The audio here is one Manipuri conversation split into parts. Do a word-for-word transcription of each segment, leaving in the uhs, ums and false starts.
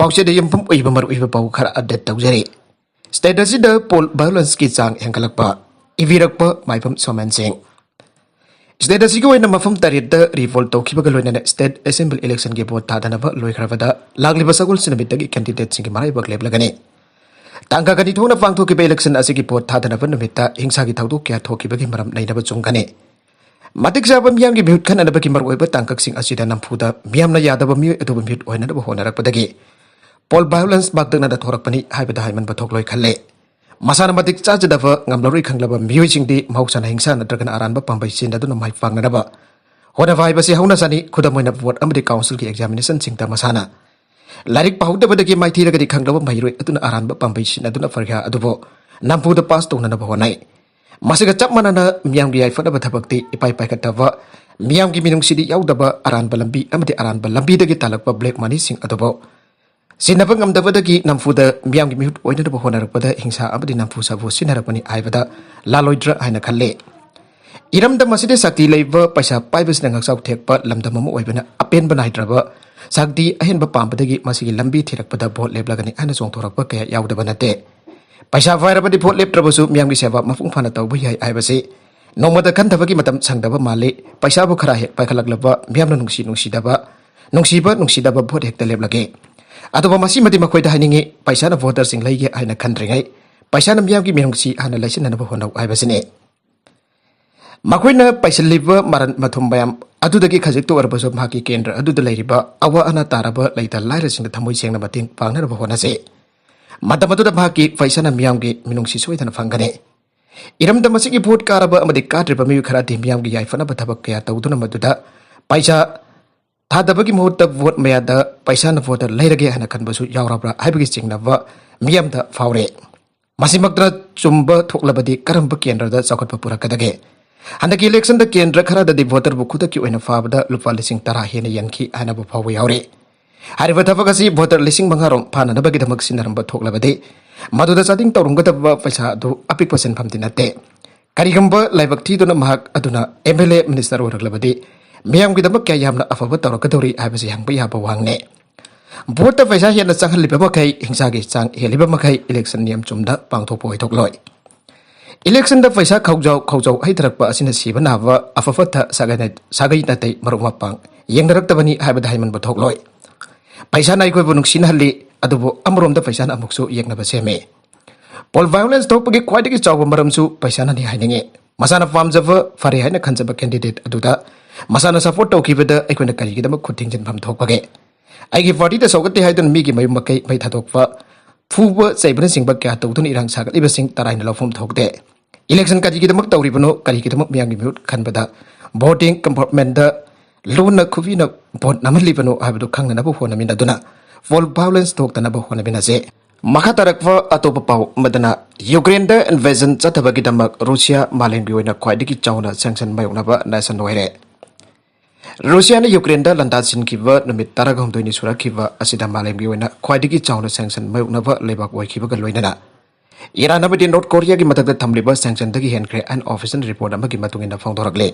ꯄꯥꯎꯆꯦꯗ ꯌꯨꯝꯐꯝ ꯑꯣꯏꯕ ꯃꯔꯨꯑꯣꯏꯕ ꯄꯥꯎ ꯈꯔ ꯑꯞꯗꯦꯠ ꯇꯧꯖꯔꯤ꯫ ꯁ꯭ꯇꯦꯠ ꯑꯁꯤꯗ ꯄꯣꯜ ꯚꯥꯏꯑꯣꯂꯦꯟꯁꯀꯤ ꯆꯥꯡ ꯍꯦꯟꯒꯠꯂꯛꯄ꯫ ꯏꯕꯤꯔꯛꯄ ꯃꯥꯏꯕꯝ ꯁꯣꯃꯦꯟ ꯁꯤꯡ꯫ ꯁ꯭ꯇꯦꯠ ꯑꯁꯤꯒꯤ ꯑꯣꯏꯅ ꯃꯐꯝ ꯇꯔꯦꯠꯇ ꯔꯤꯄꯣꯜ ꯇꯧꯈꯤꯕꯒ ꯂꯣꯏꯅꯅ ꯁ꯭ꯇꯦꯠ ꯑꯦꯁꯦꯝꯕ꯭ꯂꯤ ꯏꯂꯦꯛꯁꯟꯒꯤ ꯚꯣꯠ ꯊꯥꯗꯅꯕ ꯂꯣꯏꯈ꯭ꯔꯕꯗ ꯂꯥꯛꯂꯤꯕ ꯁꯒꯣꯜꯁꯦꯟ ꯅꯨꯃꯤꯠꯇꯒꯤ ꯀꯦꯟꯗꯤꯗꯦꯠꯁꯤꯡꯒꯤ ꯃꯔꯥꯏꯕꯛ ꯂꯦꯞꯂꯒꯅꯤ꯫ ꯇꯥꯡ ꯀꯨꯟꯅꯤꯊꯣꯏꯅ ꯄꯥꯡꯊꯣꯛꯈꯤꯕ ꯏꯂꯦꯛꯁꯟ ꯑꯁꯤꯒꯤ ꯚꯣꯠ ꯊꯥꯗꯅꯕ ꯅꯨꯃꯤꯠꯇ ꯍꯤꯡꯁꯥꯒꯤ ꯊꯧꯗꯣꯛ ꯀꯌꯥ ꯊꯣꯛꯈꯤꯕꯒꯤ ꯃꯔꯝ ꯅꯩꯅꯕ ꯆꯨꯝꯒꯅꯤ꯫ ꯃꯇꯤꯛ ꯆꯥꯕ ꯃꯤꯌꯥꯝꯒꯤ ꯃꯤꯍꯨꯠ ꯈꯟꯅꯅꯕꯒꯤ ꯃꯔꯨꯑꯣꯏꯕ ꯇꯥꯡꯀꯛꯁꯤꯡ ꯑꯁꯤꯗ ꯅꯝꯐꯨꯗ ꯃꯤꯌꯥꯝꯅ ꯌꯥꯗꯕ ꯃꯤꯑꯣꯏ ꯑꯗꯨꯕꯨ ꯃꯤꯍꯨꯠ ꯑꯣꯏꯅꯅꯕ ꯍꯣꯠꯅꯔꯛꯄꯗꯒꯤ ꯄꯣꯜ ꯚꯥꯏꯑꯣꯂꯦꯟꯁ ꯄꯥꯛꯇꯛꯅꯅ ꯊꯣꯔꯛꯄꯅꯤ ꯍꯥꯏꯕꯗ ꯍꯥꯏꯃꯟꯕ ꯊꯣꯛꯂꯣꯏ ꯈꯜꯂꯦ꯫ ꯃꯁꯥꯅ ꯃꯇꯤꯛ ꯆꯥꯖꯗꯕ, ꯉꯝꯂꯔꯣꯏ ꯈꯪꯂꯕ ꯃꯤꯑꯣꯏꯁꯤꯡꯗꯤ ꯃꯍꯧꯁꯥꯅ ꯍꯤꯡꯁꯥ ꯅꯠꯇ꯭ꯔꯒꯅ ꯑꯔꯥꯟꯕ ꯄꯥꯝꯕꯩ ꯁꯤꯖꯤꯟꯅꯗꯨꯅ ꯃꯥꯏ ꯄꯥꯛꯅꯅꯕ ꯍꯣꯠꯅꯕ ꯍꯥꯏꯕꯁꯤ ꯍꯧꯅ ꯁꯥꯅꯤ꯫ ꯈꯨꯗꯝ ꯑꯣꯏꯅ, ꯕꯣꯔꯗ ꯑꯃꯗꯤ ꯀꯥꯎꯟꯁꯤꯜꯒꯤ ꯑꯦꯛꯖꯥꯃꯤꯅꯦꯁꯟꯁꯤꯡꯗ ꯃꯁꯥꯅ ꯂꯥꯏꯔꯤꯛ ꯄꯥꯍꯧꯗꯕꯗꯒꯤ ꯃꯥꯏꯊꯤꯔꯒꯗꯤ ꯈꯪꯂꯕ ꯃꯍꯩꯔꯣꯏ ꯑꯗꯨꯅ ꯑꯔꯥꯟꯕ ꯄꯥꯝꯕꯩ ꯁꯤꯖꯤꯟꯅꯗꯨꯅ ꯄꯔꯤꯈꯥ ꯑꯗꯨꯕꯨ ꯅꯝꯐꯨꯗ ꯄꯥꯁ ꯇꯧꯅꯅꯕ ꯍꯣꯠꯅꯩ꯫ ꯃꯁꯤꯒ ꯆꯞ ꯃꯥꯟꯅꯅ ꯃꯤꯌꯥꯝꯒꯤ ꯌꯥꯏꯐꯅꯕ ꯊꯕꯛꯇꯤ ꯏꯄꯥꯏ ꯄꯥꯏꯈꯠꯇꯕ, ꯃꯤꯌꯥꯝꯒꯤ ꯃꯤꯅꯨꯡꯁꯤꯗꯤ ꯌꯥꯎꯗꯕ, ꯑꯔꯥꯟꯕ ꯂꯝꯕꯤ ꯑꯃꯗꯤ ꯑꯔꯥꯟꯕ ꯂꯝꯕꯤꯗꯒꯤ ꯇꯥꯜꯂꯛꯄ ꯕ꯭ꯂꯦꯛ ꯃꯅꯤꯁꯤꯡ ꯑꯗꯨꯕꯨ ꯁꯤꯟꯅꯕ ꯉꯝꯗꯕꯗꯒꯤ ꯅꯝꯐꯨꯗ ꯃꯤꯌꯥꯝꯒꯤ ꯃꯤꯍꯨꯠ ꯑꯣꯏꯅꯅꯕ ꯍꯣꯠꯅꯔꯛꯄꯗ ꯍꯤꯡꯁꯥ ꯑꯃꯗꯤ ꯅꯝꯐꯨ ꯁꯥꯐꯨ ꯁꯤꯖꯤꯟꯅꯔꯛꯄꯅꯤ ꯍꯥꯏꯕꯗ ꯂꯥꯜꯂꯣꯏꯗ꯭ꯔꯥ ꯍꯥꯏꯅ ꯈꯜꯂꯤ꯫ ꯏꯔꯝꯗꯝ ꯑꯁꯤꯗ ꯁꯛꯇꯤ ꯂꯩꯕ ꯄꯩꯁꯥ ꯄꯥꯏꯕꯁꯤꯅ ꯉꯥꯛꯆꯥꯎ ꯊꯦꯛꯄ ꯂꯝꯗꯝ ꯑꯃ ꯑꯣꯏꯕꯅ ꯑꯄꯦꯟꯕ ꯅꯥꯏꯗ꯭ꯔꯕ ꯁꯛꯇꯤ ꯑꯍꯦꯟꯕ ꯄꯥꯝꯕꯗꯒꯤ ꯃꯁꯤꯒꯤ ꯂꯝꯕꯤ ꯊꯤꯔꯛꯄꯗ ꯚꯣꯠ ꯂꯦꯞꯂꯒꯅꯤ ꯍꯥꯏꯅ ꯆꯣꯡꯊꯣꯔꯛꯄ ꯀꯌꯥ ꯌꯥꯎꯗꯕ ꯅꯠꯇꯦ꯫ ꯄꯩꯁꯥ ꯄꯥꯏꯔꯕꯗꯤ ꯚꯣꯠ ꯂꯦꯞꯇ꯭ꯔꯕꯁꯨ ꯃꯤꯌꯥꯝꯒꯤ ꯁꯦꯕꯥ ꯃꯄꯨꯡ ꯐꯥꯅ ꯇꯧꯕ ꯌꯥꯏ ꯍꯥꯏꯕꯁꯤ ꯅꯣꯡꯃꯗ ꯈꯟꯊꯕꯒꯤ ꯃꯇꯝ ꯁꯪꯗꯕ ꯃꯥꯜꯂꯤ꯫ ꯄꯩꯁꯥꯕꯨ ꯈꯔ ꯍꯦꯛ ꯄꯥꯏꯈꯠꯂꯛꯂꯕ ꯃꯤꯌꯥꯝꯅ ꯅꯨꯡꯁꯤ ꯅꯨꯡꯁꯤꯗꯕ, ꯅꯨꯡꯁꯤꯕ ꯅꯨꯡꯁꯤꯗꯕ ꯚꯣꯠ ꯍꯦꯛꯇ ꯂꯦꯞꯂꯒꯦ꯫ ꯑꯗꯨꯕꯨ ꯃꯁꯤꯃꯗꯤ ꯃꯈꯣꯏꯗ ꯍꯥꯏꯅꯤꯡꯉꯤ, ꯄꯩꯁꯥꯅ ꯚꯣꯇꯔꯁꯤꯡ ꯂꯩꯒꯦ ꯍꯥꯏꯅ ꯈꯟꯗ꯭ꯔꯤꯉꯩ ꯄꯩꯁꯥꯅ ꯃꯤꯌꯥꯝꯒꯤ ꯃꯤꯅꯨꯡꯁꯤ ꯍꯥꯟꯅ ꯂꯩꯁꯤꯟꯅꯅꯕ ꯍꯣꯠꯅꯧ ꯍꯥꯏꯕꯁꯤꯅꯤ꯫ ꯃꯈꯣꯏꯅ ꯄꯩꯁꯤꯜꯂꯤꯕ ꯃꯔꯟ ꯃꯊꯨꯝ ꯃꯌꯥꯝ ꯑꯗꯨꯗꯒꯤ ꯈꯖꯤꯛꯇ ꯑꯣꯏꯔꯕꯁꯨ ꯃꯍꯥꯛꯀꯤ ꯀꯦꯟꯗ꯭ꯔ ꯑꯗꯨꯗ ꯂꯩꯔꯤꯕ ꯑꯋꯥ ꯑꯅꯥ ꯇꯥꯔꯕ ꯂꯩꯇ ꯂꯥꯏꯔꯁꯤꯡꯗ ꯊꯃꯣꯏ ꯁꯦꯡꯅ ꯃꯇꯦꯡ ꯄꯥꯡꯅꯅꯕ ꯍꯣꯠꯅꯁꯤ꯫ ꯃꯇꯝ ꯑꯗꯨꯗ ꯃꯍꯥꯛꯀꯤ ꯄꯩꯁꯥꯅ ꯃꯤꯌꯥꯝꯒꯤ ꯃꯤꯅꯨꯡꯁꯤ ꯁꯣꯏꯗꯅ ꯐꯪꯒꯅꯤ꯫ ꯏꯔꯝꯗꯝ ꯑꯁꯤꯒꯤ ꯚꯣꯠ ꯀꯥꯔꯕ ꯑꯃꯗꯤ ꯀꯥꯗ꯭ꯔꯤꯕ ꯃꯤꯑꯣꯏ ꯈꯔꯗꯤ ꯃꯤꯌꯥꯝꯒꯤ ꯌꯥꯏꯐꯅꯕ ꯊꯕꯛ ꯀꯌꯥ ꯇꯧꯗꯨꯅ ꯃꯗꯨꯗ ꯄꯩꯁꯥ ꯊꯥꯗꯕꯒꯤ ꯃꯍꯨꯠꯇ ꯚꯣꯠ ꯃꯌꯥꯗ ꯄꯩꯁꯥꯅ ꯚꯣꯇꯔ ꯂꯩꯔꯒꯦ ꯍꯥꯏꯅ ꯈꯟꯕꯁꯨ ꯌꯥꯎꯔꯕ꯭ꯔꯥ ꯍꯥꯏꯕꯒꯤ ꯆꯤꯡꯅꯕ ꯃꯤꯌꯥꯝꯗ ꯐꯥꯎꯔꯦ꯫ ꯃꯁꯤꯃꯛꯇꯅ ꯆꯨꯝꯕ ꯊꯣꯛꯂꯕꯗꯤ ꯀꯔꯝꯕ ꯀꯦꯟꯗ꯭ꯔꯗ ꯆꯥꯎꯈꯠꯄ ꯄꯨꯔꯛꯀꯗꯒꯦ? ꯍꯟꯗꯛꯀꯤ ꯏꯂꯦꯛꯁꯟꯗ ꯀꯦꯟꯗ꯭ꯔ ꯈꯔꯗꯗꯤ ꯚꯣꯇꯔꯕꯨ ꯈꯨꯗꯛꯀꯤ ꯑꯣꯏꯅ ꯐꯥꯕꯗ ꯂꯨꯄꯥ ꯂꯤꯁꯤꯡ ꯇꯔꯥ ꯍꯦꯟꯅ ꯌꯦꯟꯈꯤ ꯍꯥꯏꯅꯕ ꯐꯥꯎꯕ ꯌꯥꯎꯔꯤ꯫ ꯍꯥꯏꯔꯤꯕ ꯊꯕꯛ ꯑꯁꯤ ꯚꯣꯇꯔ ꯂꯤꯁꯤꯡ ꯃꯉꯥ ꯔꯣꯝ ꯐꯥꯅꯅꯕꯒꯤꯗꯃꯛ ꯁꯤꯖꯤꯟꯅꯔꯝꯕ ꯊꯣꯛꯂꯕꯗꯤ ꯃꯗꯨꯗ ꯆꯥꯗꯤꯡ ꯇꯧꯔꯝꯒꯗꯕ ꯄꯩꯁꯥ ꯑꯗꯨ ꯑꯄꯤꯛꯄ ꯁꯦꯟꯐꯝꯗꯤ ꯅꯠꯇꯦ꯫ ꯀꯔꯤꯒꯨꯝꯕ ꯂꯥꯏꯕꯛ ꯊꯤꯗꯨꯅ ꯃꯍꯥꯛ ꯑꯗꯨꯅ ꯑꯦꯝ ꯑꯦꯜ ꯑꯦ, ꯃꯤꯅꯤꯁꯇꯔ ꯑꯣꯏꯔꯛꯂꯕꯗꯤ ꯃꯤꯌꯥꯝꯒꯤꯗꯃꯛ ꯀꯌꯥ ꯌꯥꯝꯅ ꯑꯐꯕ ꯇꯧꯔꯛꯀꯗꯧꯔꯤ ꯍꯥꯏꯕꯁꯤ ꯍꯪꯕ ꯌꯥꯕ ꯋꯥꯍꯪꯅꯤ꯫ ꯚꯣꯠꯇ ꯄꯩꯁꯥ ꯍꯦꯟꯅ ꯆꯪꯍꯜꯂꯤꯕ ꯃꯈꯩ, ꯍꯤꯡꯁꯥꯒꯤ ꯆꯥꯡ ꯍꯦꯜꯂꯤꯕ ꯃꯈꯩ election ꯅꯤꯌꯝ ꯆꯨꯝꯅ ꯄꯥꯡꯊꯣꯛꯄ ꯑꯣꯏꯊꯣꯛꯂꯣꯏ꯫ Election ꯗ ꯄꯩꯁꯥ ꯈꯧꯖꯥꯎ ꯈꯧꯖꯥꯎ ꯍꯩꯊꯔꯛꯄ ꯑꯁꯤꯅ ꯁꯤꯕ ꯅꯥꯕ, ꯑꯐ ꯐꯠꯇ, ꯁꯥꯒꯩ ꯅꯥ-, ꯁꯥꯒꯩ ꯅꯥꯇꯩ, ꯃꯔꯨꯞ ꯃꯄꯥꯡ ꯌꯦꯡꯅꯔꯛꯇꯕꯅꯤ ꯍꯥꯏꯕꯗ ꯍꯥꯏꯃꯟꯕ ꯊꯣꯛꯂꯣꯏ꯫ ꯄꯩꯁꯥꯅ ꯑꯩꯈꯣꯏꯕꯨ ꯅꯨꯡꯁꯤꯅꯍꯜꯂꯤ, ꯑꯗꯨꯕꯨ ꯑꯃꯔꯣꯝꯗ ꯄꯩꯁꯥꯅ ꯑꯃꯨꯛꯁꯨ ꯌꯦꯛꯅꯕ ꯁꯦꯝꯃꯤ꯫ Poll violence ꯊꯣꯛꯄꯒꯤ ꯈ꯭ꯋꯥꯏꯗꯒꯤ ꯆꯥꯎꯕ ꯃꯔꯝꯁꯨ ꯄꯩꯁꯥꯅꯅꯤ ꯍꯥꯏꯅꯤꯡꯉꯤ꯫ ꯃꯁꯥꯅ ꯄꯥꯝꯖꯕ, ꯐꯔꯦ ꯍꯥꯏꯅ ꯈꯟꯖꯕ candidate ꯑꯗꯨꯗ ꯃꯁꯥꯅ support ꯇꯧꯈꯤꯕꯗ ꯑꯩꯈꯣꯏꯅ ꯀꯔꯤꯒꯤꯗꯃꯛ ꯈꯨꯠ ꯊꯤꯡꯖꯤꯟꯐꯝ ꯊꯣꯛꯄꯒꯦ? ꯑꯩꯒꯤ party ꯗ ꯁꯧꯒꯠꯇꯦ ꯍꯥꯏꯗꯨꯅ ꯃꯤꯒꯤ ꯃꯌꯨꯝ ꯃꯀꯩ ꯃꯩ ꯊꯥꯗꯣꯛꯄ, ꯐꯨꯕ ꯆꯩꯕꯅꯆꯤꯡꯕ ꯀꯌꯥ ꯇꯧꯗꯨꯅ ꯏꯔꯥꯡ ꯁꯥꯒꯠꯂꯤꯕꯁꯤꯡ ꯇꯔꯥꯏꯅ ꯂꯧꯐꯝ ꯊꯣꯛꯇꯦ꯫ Election ꯀꯔꯤꯒꯤꯗꯃꯛ ꯇꯧꯔꯤꯕꯅꯣ, ꯀꯔꯤꯒꯤꯗꯃꯛ ꯃꯤꯌꯥꯝꯒꯤ ꯃꯤꯍꯨꯠ ꯈꯟꯕꯗ voting compartment ꯗ ꯂꯨꯅ ꯈꯨꯕꯤꯅ vote ꯅꯝꯍꯜꯂꯤꯕꯅꯣ ꯍꯥꯏꯕꯗꯨ ꯈꯪꯅꯅꯕ ꯍꯣꯠꯅꯃꯤꯟꯅꯗꯨꯅ poll violence ꯊꯣꯛꯇꯅꯕ ꯍꯣꯠꯅꯃꯤꯟꯅꯁꯦ꯫ ꯃꯈꯥ ꯇꯥꯔꯛꯄ ꯑꯇꯣꯞꯄ ꯄꯥꯎ ꯑꯃꯗꯅ, ꯌꯨꯀ꯭ꯔꯦꯟꯗ invasion ꯆꯠꯊꯕꯒꯤꯗꯃꯛ ꯔꯨꯁꯤꯌꯥ ꯃꯥꯂꯦꯝꯒꯤ ꯑꯣꯏꯅ ꯈ꯭ꯋꯥꯏꯗꯒꯤ ꯆꯥꯎꯅ sanction ꯃꯥꯌꯣꯛꯅꯕ nation ꯑꯣꯏꯔꯦ꯫ ꯔꯨꯁꯤꯌꯥꯅ ꯌꯨꯀ꯭ꯔꯦꯟꯗ ꯂꯥꯟꯗꯥꯁꯤꯟꯈꯤꯕ ꯅꯨꯃꯤꯠ ꯇꯔꯥꯍꯨꯝꯗꯣꯏꯅꯤ ꯁꯨꯔꯛꯈꯤꯕ ꯑꯁꯤꯗ ꯃꯥꯂꯦꯝꯒꯤ ꯑꯣꯏꯅ ꯈ꯭ꯋꯥꯏꯗꯒꯤ ꯆꯥꯎꯅ sanction ꯃꯥꯌꯣꯛꯅꯕ ꯂꯩꯕꯥꯛ ꯑꯣꯏꯈꯤꯕꯒ ꯂꯣꯏꯅꯅ, ꯏꯔꯥꯟ ꯑꯃꯗꯤ ꯅꯣꯔꯠ ꯀꯣꯔꯤꯌꯥꯒꯤ ꯃꯊꯛꯇ ꯊꯝꯂꯤꯕ sanction ꯗꯒꯤ ꯍꯦꯟꯈ꯭ꯔꯦ ꯍꯥꯏꯅ official report ꯑꯃꯒꯤ ꯃꯇꯨꯡ ꯏꯟꯅ ꯐꯣꯡꯗꯣꯔꯛꯂꯤ꯫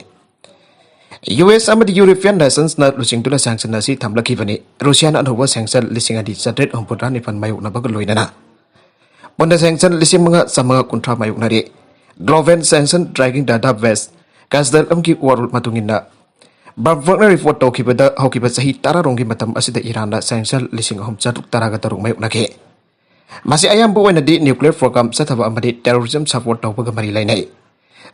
ꯌꯨ ꯑꯦꯁ ꯑꯃꯗꯤ European nations ꯅ ꯂꯨꯆꯤꯡꯗꯨꯅ sanction ꯑꯁꯤ ꯊꯝꯂꯛꯈꯤꯕꯅꯤ꯫ ꯔꯨꯁꯤꯌꯥꯅ ꯑꯅꯧꯕ sanction ꯂꯤꯁꯤꯡ ꯑꯅꯤ ꯆꯥꯇ꯭ꯔꯦꯠ ꯍꯨꯝꯐꯨꯇꯔꯥ ꯅꯤꯄꯥꯟ ꯃꯥꯌꯣꯛꯅꯕꯒ ꯂꯣꯏꯅꯅ ꯄꯨꯟꯅ sanction ꯂꯤꯁꯤꯡ ꯃꯉꯥ ꯆꯥꯃꯉꯥ ꯀꯨꯟꯊ꯭ꯔꯥ ꯃꯥꯌꯣꯛꯅꯔꯤ꯫ Global sanction tracking database, ꯀꯥꯁꯗꯔ ꯑꯃꯒꯤ ꯋꯥꯔꯣꯜ ꯃꯇꯨꯡ ꯏꯟꯅ, ꯕ꯭ꯂꯨꯝꯕꯔꯒꯅ report ꯇꯧꯈꯤꯕꯗ ꯍꯧꯈꯤꯕ ꯆꯍꯤ ꯇꯔꯥꯔꯣꯝꯒꯤ ꯃꯇꯝ ꯑꯁꯤꯗ ꯏꯔꯥꯟꯅ sanction ꯂꯤꯁꯤꯡ ꯑꯍꯨꯝ ꯆꯥꯇ꯭ꯔꯨꯛ ꯇꯔꯥꯒ ꯇꯔꯨꯛ ꯃꯥꯌꯣꯛꯅꯈꯤ꯫ ꯃꯁꯤ ꯑꯌꯥꯝꯕ ꯑꯣꯏꯅꯗꯤ nuclear program ꯆꯠꯊꯕ ꯑꯃꯗꯤ terrorism support ꯇꯧꯕꯒ ꯃꯔꯤ ꯂꯩꯅꯩ꯫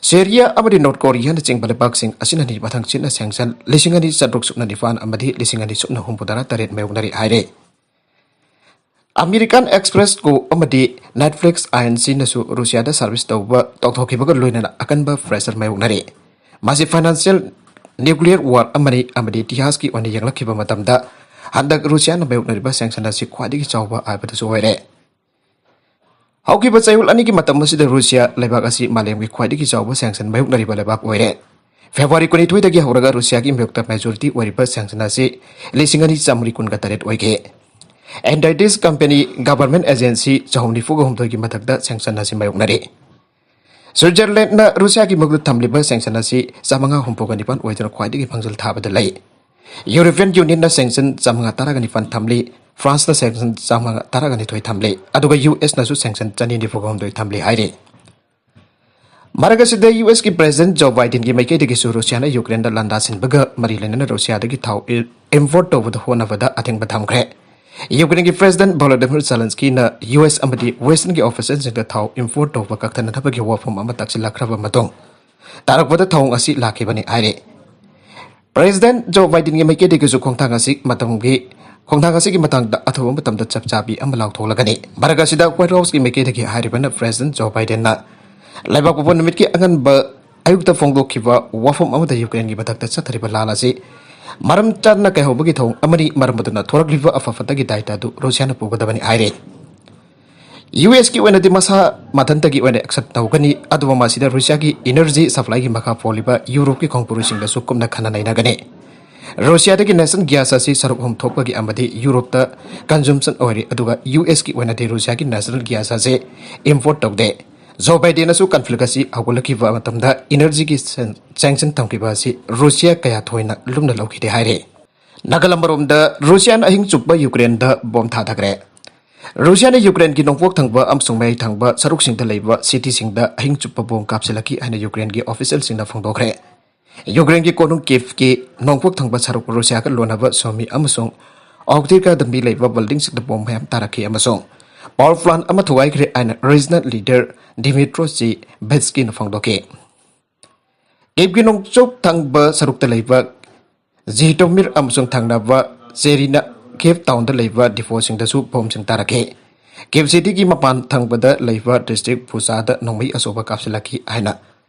ꯁꯦꯔꯤꯌꯥ ꯑꯃꯗꯤ ꯅꯣꯔꯠ ꯀꯣꯔꯤꯌꯥꯅꯆꯤꯡꯕ ꯂꯩꯕꯥꯛꯁꯤꯡ ꯑꯁꯤꯅꯅꯤ ꯃꯊꯪ ꯆꯤꯠꯅ sanction ꯂꯤꯁꯤꯡ ꯑꯅꯤ ꯆꯥꯇ꯭ꯔꯨꯛ ꯁꯨꯞꯅ ꯅꯤꯄꯥꯟ ꯑꯃꯗꯤ ꯂꯤꯁꯤꯡ ꯑꯅꯤ ꯁꯨꯞꯅ ꯍꯨꯝꯐꯨꯇꯔꯥ ꯇꯔꯦꯠ ꯃꯥꯌꯣꯛꯅꯔꯤ ꯍꯥꯏꯔꯦ꯫ American Express Co ꯑꯃꯗꯤ Netflix I N C ꯅꯁꯨ ꯔꯨꯁꯤꯌꯥꯗ service ꯇꯧꯕ ꯇꯧꯊꯣꯛꯈꯤꯕꯒ ꯂꯣꯏꯅꯅ ꯑꯀꯟꯕ pressure ꯃꯥꯌꯣꯛꯅꯔꯤ꯫ ꯃꯁꯤ financial nuclear war ꯑꯃꯅꯤ ꯑꯃꯗꯤ ꯏꯇꯤꯍꯥꯁꯀꯤ ꯑꯣꯏꯅ ꯌꯦꯡꯂꯛꯈꯤꯕ ꯃꯇꯝꯗ ꯍꯟꯗꯛ ꯔꯨꯁꯤꯌꯥꯅ ꯃꯥꯌꯣꯛꯅꯔꯤꯕ sanction ꯑꯁꯤ ꯈ꯭ꯋꯥꯏꯗꯒꯤ ꯆꯥꯎꯕ ꯍꯥꯏꯕꯗꯨꯁꯨ ꯑꯣꯏꯔꯦ꯫ ꯍꯧꯈꯤꯕ ꯆꯌꯣꯜ ꯑꯅꯤꯒꯤ ꯃꯇꯝ ꯑꯁꯤꯗ ꯔꯨꯁꯤꯌꯥ ꯂꯩꯕꯥꯛ ꯑꯁꯤ ꯃꯥꯂꯦꯝꯒꯤ ꯈ꯭ꯋꯥꯏꯗꯒꯤ ꯆꯥꯎꯕ sanction ꯃꯥꯌꯣꯛꯅꯔꯤꯕ ꯂꯩꯕꯥꯛ ꯑꯣꯏꯔꯦ꯫ ꯐꯦꯕ꯭ꯔꯨꯋꯥꯔꯤ ꯀꯨꯟꯅꯤꯊꯣꯏꯗꯒꯤ ꯍꯧꯔꯒ ꯔꯨꯁꯤꯌꯥꯒꯤ ꯃꯥꯌꯣꯛꯇ majority ꯑꯣꯏꯔꯤꯕ sanction ꯑꯁꯤ ꯂꯤꯁꯤꯡ ꯑꯅꯤ ꯆꯥꯃꯔꯤ ꯀꯨꯟꯒ ꯇꯔꯦꯠ ꯑꯣꯏꯈꯤ꯫ Inditex company, government agency ꯆꯍꯨꯝ ꯅꯤꯐꯨꯒ ꯍꯨꯝꯗꯣꯏꯒꯤ ꯃꯊꯛꯇ sanction ꯑꯁꯤ ꯃꯥꯌꯣꯛꯅꯔꯤ꯫ ꯁ꯭ꯋꯤꯠꯖꯔꯂꯦꯟꯗꯅ ꯔꯨꯁꯤꯌꯥꯒꯤ ꯃꯥꯌꯣꯛꯇ ꯊꯝꯂꯤꯕ sanction ꯑꯁꯤ ꯆꯥꯃꯉꯥ ꯍꯨꯝꯐꯨꯒ ꯅꯤꯄꯥꯟ ꯑꯣꯏꯗꯨꯅ ꯈ꯭ꯋꯥꯏꯗꯒꯤ ꯄꯥꯡꯖꯤꯜ ꯊꯥꯕꯗ ꯂꯩ꯫ European Union ꯅ sanction ꯆꯥꯃꯉꯥ ꯇꯔꯥꯒ ꯅꯤꯄꯥꯟ ꯊꯝꯂꯤ꯫ ꯐ꯭ꯔꯥꯟꯁꯅ ꯁꯦꯡꯁꯟ ꯆꯥꯝꯃꯉꯥ ꯇꯔꯥꯒ ꯅꯤꯊꯣꯏ ꯊꯝꯂꯤ, ꯑꯗꯨꯒ ꯌꯨ ꯑꯦꯁꯅꯁꯨ ꯁꯦꯡꯁꯟ ꯆꯅꯤ ꯅꯤꯐꯨꯒ ꯍꯨꯝꯗꯣꯏ ꯊꯝꯂꯤ ꯍꯥꯏꯔꯤ꯫ ꯃꯔꯛ ꯑꯁꯤꯗ ꯌꯨ ꯑꯦꯁꯀꯤ ꯄ꯭ꯔꯦꯁꯤꯗꯦꯟꯠ ꯖꯣ ꯕꯥꯏꯗꯦꯟꯒꯤ ꯃꯥꯏꯀꯩꯗꯒꯤꯁꯨ ꯔꯨꯁꯤꯌꯥꯅ ꯌꯨꯀ꯭ꯔꯦꯟꯗ ꯂꯥꯟꯗꯥ ꯁꯤꯟꯕꯒ ꯃꯔꯤ ꯂꯩꯅꯅ ꯔꯨꯁꯤꯌꯥꯗꯒꯤ ꯊꯥꯎ ꯏ-, ꯏꯝꯄꯣꯔꯠ ꯇꯧꯕꯗ ꯍꯣꯠꯅꯕꯗ ꯑꯊꯤꯡꯕ ꯊꯝꯈ꯭ꯔꯦ꯫ ꯌꯨꯀ꯭ꯔꯦꯟꯒꯤ ꯄ꯭ꯔꯦꯁꯤꯗꯦꯟꯠ ꯚꯣꯂꯣꯗꯤꯃꯤꯔ ꯖꯦꯂꯦꯟꯁꯀꯤꯅ ꯌꯨ ꯑꯦꯁ ꯑꯃꯗꯤ ꯋꯦꯁꯇꯔꯟꯒꯤ ꯑꯣꯐꯤꯁꯤꯌꯦꯜꯁꯤꯡꯗ ꯊꯥꯎ ꯏꯝꯄꯣꯔꯠ ꯇꯧꯕ ꯀꯛꯊꯅꯅꯕꯒꯤ ꯋꯥꯐꯝ ꯑꯃ ꯇꯛꯁꯤꯜꯂꯛꯈ꯭ꯔꯕ ꯃꯇꯨꯡ ꯇꯥꯔꯛꯄꯗ ꯊꯧꯑꯣꯡ ꯑꯁꯤ ꯂꯥꯛꯈꯤꯕꯅꯤ ꯍꯥꯏꯔꯤ꯫ ꯄ꯭ꯔꯦꯁꯤꯗꯦꯟꯠ ꯖꯣ ꯕꯥꯏꯗꯦꯟꯒꯤ ꯃꯥꯏꯀꯩꯗꯒꯤꯁꯨ ꯈꯣꯡꯊꯥꯡ ꯑꯁꯤ ꯃꯇꯝꯒꯤ, ꯈꯣꯡꯊꯥꯡ ꯑꯁꯤꯒꯤ ꯃꯇꯥꯡꯗ ꯑꯊꯨꯕ ꯃꯇꯝꯗ ꯆꯞ ꯆꯥꯕꯤ ꯑꯃ ꯂꯥꯎꯊꯣꯛꯂꯒꯅꯤ꯫ ꯃꯔꯛ ꯑꯁꯤꯗ ꯋꯥꯏꯠ ꯍꯥꯎꯁꯀꯤ ꯃꯥꯏꯀꯩꯗꯒꯤ ꯍꯥꯏꯔꯤꯕꯅ ꯄ꯭ꯔꯦꯁꯤꯗꯦꯟꯠ ꯖꯣ ꯕꯥꯏꯗꯦꯟꯅ ꯂꯩꯕꯥꯛꯄꯣꯛꯄ ꯅꯨꯃꯤꯠꯀꯤ ꯑꯉꯟꯕ ꯑꯌꯨꯛꯇ ꯐꯣꯡꯗꯣꯛꯈꯤꯕ ꯋꯥꯐꯝ ꯑꯃꯗ ꯌꯨꯀ꯭ꯔꯦꯟꯒꯤ ꯃꯊꯛꯇ ꯆꯠꯊꯔꯤꯕ ꯂꯥꯟ ꯑꯁꯤ ꯃꯔꯝ ꯆꯥꯗꯅ ꯀꯥꯏꯍꯧꯕꯒꯤ ꯊꯧꯑꯣꯡ ꯑꯃꯅꯤ, ꯃꯔꯝ ꯑꯗꯨꯅ ꯊꯣꯔꯛꯂꯤꯕ ꯑꯐ ꯐꯠꯇꯒꯤ ꯗꯥꯏꯇꯥꯗꯨ ꯔꯨꯁꯤꯌꯥꯅ ꯄꯨꯒꯗꯕꯅꯤ ꯍꯥꯏꯔꯤ꯫ ꯌꯨ ꯑꯦꯁꯀꯤ ꯑꯣꯏꯅꯗꯤ ꯃꯁꯥ ꯃꯊꯟꯇꯒꯤ ꯑꯣꯏꯅ ꯑꯦꯛꯁꯟ ꯇꯧꯒꯅꯤ, ꯑꯗꯨꯕꯨ ꯃꯁꯤꯗ ꯔꯨꯁꯤꯌꯥꯒꯤ ꯏꯅꯔꯖꯤ ꯁꯄ꯭ꯂꯥꯏꯒꯤ ꯃꯈꯥ ꯄꯣꯜꯂꯤꯕ ꯌꯨꯔꯣꯞꯀꯤ ꯈꯣꯡꯄꯨꯔꯨꯁꯤꯡꯗꯁꯨ ꯀꯨꯞꯅ ꯈꯟꯅ ꯅꯩꯅꯒꯅꯤ꯫ ꯔꯨꯁꯤꯌꯥꯗꯒꯤ ꯅꯦꯆꯔꯦꯜ ꯒ꯭ꯌꯥꯁ ꯑꯁꯤ ꯁꯔꯨꯛ ꯑꯍꯨꯝ ꯊꯣꯛꯄꯒꯤ ꯑꯃꯗꯤ ꯌꯨꯔꯣꯞꯇ ꯀꯟꯖꯨꯝꯁꯟ ꯑꯣꯏꯔꯤ, ꯑꯗꯨꯒ ꯌꯨ ꯑꯦꯁꯀꯤ ꯑꯣꯏꯅꯗꯤ ꯔꯨꯁꯤꯌꯥꯒꯤ ꯅꯦꯆꯔꯦꯜ ꯒ꯭ꯌꯥꯁ ꯑꯁꯤ ꯏꯝꯄꯣꯔꯠ ꯇꯧꯗꯦ꯫ ꯖꯣ ꯕꯥꯏꯗꯦꯟꯅꯁꯨ ꯀꯟꯐ꯭ꯂꯤꯛ ꯑꯁꯤ ꯍꯧꯒꯠꯂꯛꯈꯤꯕ ꯃꯇꯝꯗ ꯏꯅꯔꯖꯤꯒꯤ ꯁꯦꯟ-, ꯁꯦꯡꯁꯟ ꯊꯝꯈꯤꯕ ꯑꯁꯤ ꯔꯨꯁꯤꯌꯥ ꯀꯌꯥ ꯊꯣꯏꯅ ꯂꯨꯝꯅ ꯂꯧꯈꯤꯗꯦ ꯍꯥꯏꯔꯤ꯫ ꯅꯥꯒꯥꯂꯝ ꯑꯃꯔꯣꯝꯗ ꯔꯨꯁꯤꯌꯥꯅ ꯑꯍꯤꯡ ꯆꯨꯞꯄ ꯌꯨꯀ꯭ꯔꯦꯟꯗ ꯕꯣꯝ ꯊꯥꯊꯈ꯭ꯔꯦ꯫ ꯔꯨꯁꯤꯌꯥꯅ ꯌꯨꯀ꯭ꯔꯦꯟꯒꯤ ꯅꯣꯡꯄꯣꯛ ꯊꯪꯕ ꯑꯃꯁꯨꯡ ꯃꯌꯥꯏ ꯊꯪꯕ ꯁꯔꯨꯛꯁꯤꯡꯗ ꯂꯩꯕ ꯁꯤꯇꯤꯁꯤꯡꯗ ꯑꯍꯤꯡ ꯆꯨꯞꯄ ꯕꯣꯝ ꯀꯥꯞꯁꯤꯜꯂꯛꯈꯤ ꯍꯥꯏꯅ ꯌꯨꯀ꯭ꯔꯦꯟꯒꯤ ꯑꯣꯐꯤꯁꯤꯌꯦꯜꯁꯤꯡꯅ ꯐꯣꯡꯗꯣꯛꯈ꯭ꯔꯦ꯫ ꯌꯨꯀ꯭ꯔꯦꯟꯒꯤ ꯀꯣꯅꯨꯡ ꯀꯤꯐꯀꯤ ꯅꯣꯡꯄꯣꯛ ꯊꯪꯕ ꯁꯔꯨꯛ ꯔꯨꯁꯤꯌꯥꯒ ꯂꯣꯟꯅꯕ ꯁꯣꯃꯤ ꯑꯃꯁꯨꯡ ꯑꯣꯛꯇꯤꯔꯀꯥꯗ ꯃꯤ ꯂꯩꯕ ꯕꯤꯜꯗꯤꯡꯁꯤꯡꯗ ꯕꯣꯝ ꯃꯌꯥꯝ ꯇꯥꯔꯛꯈꯤ ꯑꯃꯁꯨꯡ ꯄꯥꯋꯔ ꯄ꯭ꯂꯥꯟ ꯑꯃ ꯊꯨꯒꯥꯏꯈ꯭ꯔꯦ ꯍꯥꯏꯅ ꯔꯤꯖꯅꯦꯜ ꯂꯤꯗꯔ ꯗꯤꯃꯤꯇ꯭ꯔꯣ ꯖꯤ ꯕꯦꯠꯁꯀꯤꯅ ꯐꯣꯡꯗꯣꯛꯈꯤ꯫ ꯀꯤꯐꯀꯤ ꯅꯣꯡꯆꯨꯞ ꯊꯪꯕ ꯁꯔꯨꯛꯇ ꯂꯩꯕ ꯖꯤꯇꯣꯃꯤꯔ ꯑꯃꯁꯨꯡ ꯊꯪꯅꯕ ꯆꯦꯔꯤꯅ ꯀꯤꯐ ꯇꯥꯎꯟꯗ ꯂꯩꯕ ꯗꯤꯄꯣꯁꯤꯡꯗꯁꯨ ꯕꯣꯝꯁꯤꯡ ꯇꯥꯔꯛꯈꯤ꯫ ꯀꯤꯐ ꯁꯤꯇꯤꯒꯤ ꯃꯄꯥꯟ ꯊꯪꯕꯗ ꯂꯩꯕ ꯗꯤꯁꯇ꯭ꯔꯤꯛ ꯕꯨꯁꯥꯗ ꯅꯣꯡꯃꯩ ꯑꯆꯧꯕ ꯀꯥꯞꯁꯤꯜꯂꯛꯈꯤ ꯍꯥꯏꯅ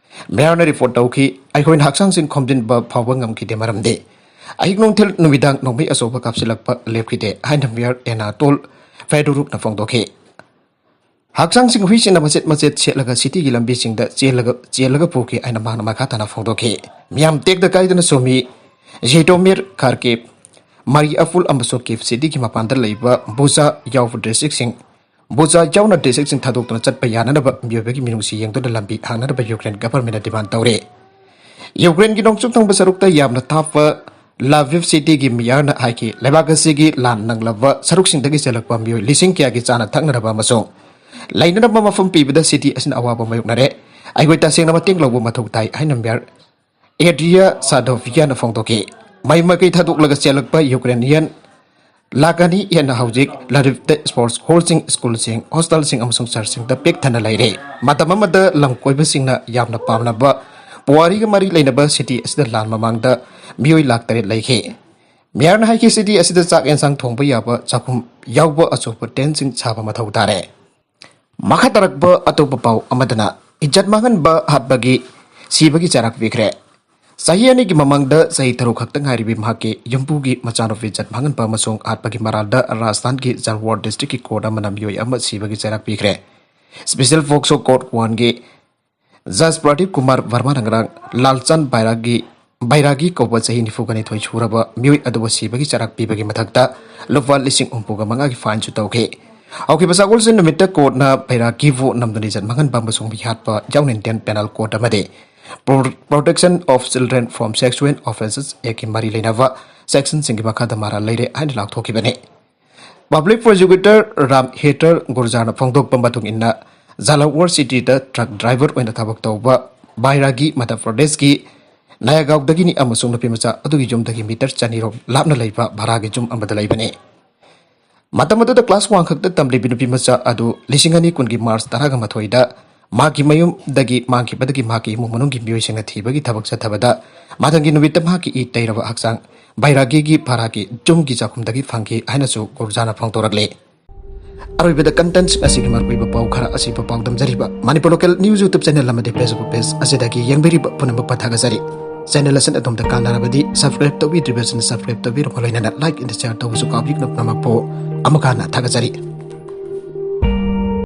ꯃꯦꯌꯔꯅ ꯔꯤꯄꯣꯔꯠ ꯇꯧꯈꯤ꯫ "ꯑꯩꯈꯣꯏꯅ ꯍꯛꯆꯥꯡꯁꯤꯡ ꯈꯣꯝꯖꯤꯟꯕ ꯐꯥꯎꯕ ꯉꯝꯈꯤꯗꯦ, ꯃꯔꯝꯗꯤ ꯑꯍꯤꯡ ꯅꯨꯡꯊꯤꯜ ꯅꯨꯃꯤꯗꯥꯡ ꯅꯣꯡꯃꯩ ꯑꯆꯧꯕ ꯀꯥꯞꯁꯤꯜꯂꯛꯄ ꯂꯦꯞꯈꯤꯗꯦ" ꯍꯥꯏꯅ ꯃꯦꯌꯔ ꯑꯦꯅꯥꯇꯣꯜ ꯐꯦꯗꯣꯔꯨꯛꯅ ꯐꯣꯡꯗꯣꯛꯈꯤ꯫ "ꯍꯛꯆꯥꯡꯁꯤꯡ ꯍꯨꯏꯁꯤꯡꯅ ꯃꯆꯦꯠ ꯃꯆꯦꯠ ꯁꯦꯠꯂꯒ ꯁꯤꯇꯤꯒꯤ ꯂꯝꯕꯤꯁꯤꯡꯗ ꯆꯦꯜꯂꯒ, ꯆꯦꯜꯂꯒ ꯄꯨꯈꯤ" ꯍꯥꯏꯅ ꯃꯍꯥꯛꯅ ꯃꯈꯥ ꯇꯥꯅ ꯐꯣꯡꯗꯣꯛꯈꯤ꯫ ꯃꯤꯌꯥꯝ ꯇꯦꯛꯇ ꯀꯥꯏꯗꯅ ꯁꯣꯃꯤ, ꯖꯤꯇꯣꯃꯤꯔ, ꯈꯥꯔꯀꯤꯚ, ꯃꯔꯤꯑꯄꯨꯜ ꯑꯃꯁꯨꯡ ꯀꯤꯐ ꯁꯤꯇꯤꯒꯤ ꯃꯄꯥꯟꯗ ꯂꯩꯕ ꯕꯨꯖꯥ ꯌꯥꯎꯕ ꯗꯤꯁꯇ꯭ꯔꯤꯛꯁꯤꯡ, ꯕꯨꯖꯥ ꯌꯥꯎꯅ ꯗꯤꯁꯇ꯭ꯔꯤꯛꯁꯤꯡ ꯊꯥꯗꯣꯛꯇꯨꯅ ꯆꯠꯄ ꯌꯥꯅꯅꯕ ꯃꯤꯑꯣꯏꯕꯒꯤ ꯃꯤꯅꯨꯡꯁꯤ ꯌꯦꯡꯗꯨꯅ ꯂꯝꯕꯤ ꯍꯥꯡꯅꯅꯕ ꯌꯨꯀ꯭ꯔꯦꯟ ꯒꯚꯔꯟꯃꯦꯟꯠꯅ ꯗꯤꯃꯥꯟ ꯇꯧꯔꯦ꯫ ꯌꯨꯀ꯭ꯔꯦꯟꯒꯤ ꯅꯣꯡꯆꯨꯞ ꯊꯪꯕ ꯁꯔꯨꯛꯇ ꯌꯥꯝꯅ ꯊꯥꯞꯄ ꯂꯥꯚꯤꯚ ꯁꯤꯇꯤꯒꯤ ꯃꯤꯌꯥꯔꯅ ꯍꯥꯏꯈꯤ, ꯂꯩꯕꯥꯛ ꯑꯁꯤꯒꯤ ꯂꯥꯟ ꯅꯪꯂꯕ ꯁꯔꯨꯛꯁꯤꯡꯗꯒꯤ ꯆꯦꯜꯂꯛꯄ ꯃꯤꯑꯣꯏ ꯂꯤꯁꯤꯡ ꯀꯌꯥꯒꯤ ꯆꯥꯅ ꯊꯛꯅꯅꯕ ꯑꯃꯁꯨꯡ ꯂꯩꯅꯅꯕ ꯃꯐꯝ ꯄꯤꯕꯗ ꯁꯤꯇꯤ ꯑꯁꯤꯅ ꯑꯋꯥꯕ ꯃꯥꯌꯣꯛꯅꯔꯦ꯫ ꯑꯩꯈꯣꯏ ꯇꯁꯦꯡꯅ ꯃꯇꯦꯡ ꯂꯧꯕ ꯃꯊꯧ ꯇꯥꯏ ꯍꯥꯏꯅ ꯃꯤꯌꯥꯔ ꯑꯦꯗ꯭ꯔꯤꯌꯥ ꯁꯥꯗꯣꯚꯤꯌꯥꯅ ꯐꯣꯡꯗꯣꯛꯈꯤ꯫ ꯃꯩ ꯃꯥꯏꯀꯩ ꯊꯥꯗꯣꯛꯂꯒ ꯆꯦꯜꯂꯛꯄ ꯌꯨꯀ꯭ꯔꯦꯅꯤꯌꯟ ꯂꯥꯛ ꯑꯅꯤ ꯍꯦꯟꯅ ꯍꯧꯖꯤꯛ ꯂꯥꯔꯤꯞꯇ ꯁ꯭ꯄꯣꯔꯠꯁ ꯍꯣꯜꯁꯤꯡ, ꯁ꯭ꯀꯨꯜꯁꯤꯡ, ꯍꯣꯁꯇꯦꯜꯁꯤꯡ ꯑꯃꯁꯨꯡ ꯆꯔꯆꯁꯤꯡꯗ ꯄꯤꯛ ꯊꯟꯅ ꯂꯩꯔꯦ꯫ ꯃꯇꯝ ꯑꯃꯗ ꯂꯝ ꯀꯣꯏꯕꯁꯤꯡꯅ ꯌꯥꯝꯅ ꯄꯥꯝꯅꯕ ꯄꯨꯋꯥꯔꯤꯒ ꯃꯔꯤ ꯂꯩꯅꯕ ꯁꯤꯇꯤ ꯑꯁꯤꯗ ꯂꯥꯟ ꯃꯃꯥꯡꯗ ꯃꯤꯑꯣꯏ ꯂꯥꯛ ꯇꯔꯦꯠ ꯂꯩꯈꯤ꯫ ꯃꯦꯌꯔꯅ ꯍꯥꯏꯈꯤ, ꯁꯤꯇꯤ ꯑꯁꯤꯗ ꯆꯥꯛ ꯌꯦꯟꯁꯥꯡ ꯊꯣꯡꯕ ꯌꯥꯕ ꯆꯥꯛꯈꯨꯝ ꯌꯥꯎꯕ ꯑꯆꯧꯕ ꯇꯦꯟꯠꯁꯤꯡ ꯁꯥꯕ ꯃꯊꯧ ꯇꯥꯔꯦ꯫ ꯃꯈꯥ ꯇꯥꯔꯛꯄ ꯑꯇꯣꯞꯄ ꯄꯥꯎ ꯑꯃꯗꯅ, ꯏꯖꯠ ꯃꯥꯡꯍꯟꯕ ꯍꯥꯠꯄꯒꯤ ꯁꯤꯕꯒꯤ ꯆꯩꯔꯥꯛ ꯄꯤꯈ꯭ꯔꯦ꯫ ꯆꯍꯤ ꯑꯅꯤꯒꯤ ꯃꯃꯥꯡꯗ ꯆꯍꯤ ꯇꯔꯨꯛ ꯈꯛꯇ ꯉꯥꯏꯔꯤꯕꯤ ꯃꯍꯥꯛꯀꯤ ꯌꯨꯝꯕꯨꯒꯤ ꯃꯆꯥꯅꯨꯄꯤ ꯏꯖꯠ ꯃꯥꯡꯍꯟꯕ ꯑꯃꯁꯨꯡ ꯍꯥꯠꯄꯒꯤ ꯃꯔꯥꯜꯗ ꯔꯥꯖꯁꯊꯥꯟꯒꯤ ꯖꯜꯋꯥꯔ ꯗꯤꯁꯇ꯭ꯔꯤꯛꯀꯤ ꯀꯣꯔꯠ ꯑꯃꯅ ꯃꯤꯑꯣꯏ ꯑꯃ ꯁꯤꯕꯒꯤ ꯆꯩꯔꯥꯛ ꯄꯤꯈ꯭ꯔꯦ꯫ ꯁ꯭ꯄꯦꯁꯦꯜ ꯐꯣꯛꯁꯣ ꯀꯣꯔꯠ ꯋꯥꯟꯒꯤ ꯖꯖ ꯄ꯭ꯔꯗꯤꯞ ꯀꯨꯃꯥꯔ ꯚꯔꯃꯥꯅ ꯉꯔꯥꯡ ꯂꯥꯜꯆꯟ ꯕꯥꯏꯔꯥꯒꯤ, ꯕꯥꯏꯔꯥꯒꯤ ꯀꯧꯕ ꯆꯍꯤ ꯅꯤꯐꯨꯒ ꯅꯤꯊꯣꯏ ꯁꯨꯔꯕ ꯃꯤꯑꯣꯏ ꯑꯗꯨꯕꯨ ꯁꯤꯕꯒꯤ ꯆꯩꯔꯥꯛ ꯄꯤꯕꯒꯤ ꯃꯊꯛꯇ ꯂꯨꯄꯥ ꯂꯤꯁꯤꯡ ꯍꯨꯝꯐꯨꯒ ꯃꯉꯥꯒꯤ ꯐꯥꯏꯟꯁꯨ ꯇꯧꯈꯤ꯫ ꯍꯧꯈꯤꯕ ꯁꯒꯣꯜꯁꯦꯟ ꯅꯨꯃꯤꯠꯇ ꯀꯣꯔꯠꯅ ꯕꯥꯏꯔꯥꯒꯤꯕꯨ ꯅꯝꯗꯨꯅ ꯏꯖꯠ ꯃꯥꯡꯍꯟꯕ ꯑꯃꯁꯨꯡ ꯃꯤ ꯍꯥꯠꯄ ꯌꯥꯎꯅ ꯏꯟꯗꯤꯌꯟ ꯄꯦꯅꯦꯜ ꯀꯣꯗ ꯑꯃꯗꯤ Pro-, Protection of Children from Sexual Offences Actꯀꯤ ꯃꯔꯤ ꯂꯩꯅꯕ ꯁꯦꯛꯁꯟꯁꯤꯡꯒꯤ ꯃꯈꯥꯗ ꯃꯔꯥꯜ ꯂꯩꯔꯦ ꯍꯥꯏꯅ ꯂꯥꯎꯊꯣꯛꯈꯤꯕꯅꯤ꯫ ꯄꯕ꯭ꯂꯤꯛ ꯄ꯭ꯔꯣꯁꯤꯀ꯭ꯌꯨꯇꯔ ꯔꯥꯝ ꯍꯦꯇꯔ ꯒꯨꯔꯖꯥꯅ ꯐꯣꯡꯗꯣꯛꯄ ꯃꯇꯨꯡ ꯏꯟꯅ, ꯖꯥꯂꯥꯋꯔ ꯁꯤꯇꯤꯗ ꯇ꯭ꯔꯛ ꯗ꯭ꯔꯥꯏꯚꯔ ꯑꯣꯏꯅ ꯊꯕꯛ ꯇꯧꯕ ꯕꯥꯏꯔꯥꯒꯤ ꯃꯙ꯭ꯌ ꯄ꯭ꯔꯗꯦꯁꯀꯤ ꯅꯌꯥꯒꯥꯎꯗꯒꯤꯅꯤ ꯑꯃꯁꯨꯡ ꯅꯨꯄꯤꯃꯆꯥ ꯑꯗꯨꯒꯤ ꯌꯨꯝꯗꯒꯤ ꯃꯤꯇꯔ ꯆꯅꯤꯔꯣꯝ ꯂꯥꯞꯅ ꯂꯩꯕ ꯚꯔꯥꯒꯤ ꯌꯨꯝ ꯑꯃꯗ ꯂꯩꯕꯅꯤ꯫ ꯃꯇꯝ ꯑꯗꯨꯗ ꯀ꯭ꯂꯥꯁ ꯋꯥꯟ ꯈꯛꯇ ꯇꯝꯂꯤꯕꯤ ꯅꯨꯄꯤꯃꯆꯥ ꯑꯗꯨ ꯂꯤꯁꯤꯡ ꯑꯅꯤ ꯀꯨꯟꯒꯤ ꯃꯥꯔꯆ ꯇꯔꯥꯒ ꯃꯥꯊꯣꯏꯗ ꯃꯍꯥꯛꯀꯤ ꯃꯌꯨꯝꯗꯒꯤ ꯃꯥꯡꯈꯤꯕꯗꯒꯤ ꯃꯍꯥꯛꯀꯤ ꯏꯃꯨꯡ ꯃꯅꯨꯡꯒꯤ ꯃꯤꯑꯣꯏꯁꯤꯡꯅ ꯊꯤꯕꯒꯤ ꯊꯕꯛ ꯆꯠꯊꯕꯗ, ꯃꯊꯪꯒꯤ ꯅꯨꯃꯤꯠꯇ ꯃꯍꯥꯛꯀꯤ ꯏ ꯇꯩꯔꯕ ꯍꯛꯆꯥꯡ ꯕꯥꯏꯔꯥꯒꯤꯒꯤ ꯚꯔꯥꯒꯤ ꯌꯨꯝꯒꯤ ꯆꯥꯛꯈꯨꯝꯗꯒꯤ ꯐꯪꯈꯤ ꯍꯥꯏꯅꯁꯨ ꯒꯨꯔꯖꯥꯅ ꯐꯣꯡꯗꯣꯔꯛꯂꯤ꯫ ꯑꯔꯣꯏꯕꯗ ꯀꯟꯇꯦꯟꯠꯁꯤꯡ ꯑꯁꯤꯒꯤ ꯃꯔꯨꯑꯣꯏꯕ ꯄꯥꯎ ꯈꯔ ꯑꯁꯤꯕꯨ ꯄꯥꯎꯗꯝꯖꯔꯤꯕ Manipur local news YouTube channel ꯑꯃꯗꯤ Facebook ꯄꯦꯖ ꯑꯁꯤꯗꯒꯤ ꯌꯦꯡꯕꯤꯔꯤꯕ ꯄꯨꯝꯅꯃꯛꯄꯨ ꯊꯥꯒꯠꯆꯔꯤ꯫ ꯆꯦꯅꯦꯜ ꯑꯁꯤꯅ ꯑꯗꯣꯝꯗ ꯀꯥꯟꯅꯔꯕꯗꯤ ꯁꯕꯁꯀ꯭ꯔꯥꯏꯕ ꯇꯧꯕꯤꯗ꯭ꯔꯤꯕꯁꯤꯡꯅ ꯁꯕꯁꯀ꯭ꯔꯥꯏꯕ ꯇꯧꯕꯤꯔꯝꯃꯨ, ꯂꯣꯏꯅꯅ ꯂꯥꯏꯛ ꯑꯃꯗꯤ ꯁꯦꯌꯔ ꯇꯧꯕꯁꯨ ꯀꯥꯎꯕꯤꯒꯅꯨ꯫ ꯄꯨꯝꯅꯃꯛꯄꯨ ꯑꯃꯨꯛ ꯍꯟꯅ ꯊꯥꯒꯠꯆꯔꯤ꯫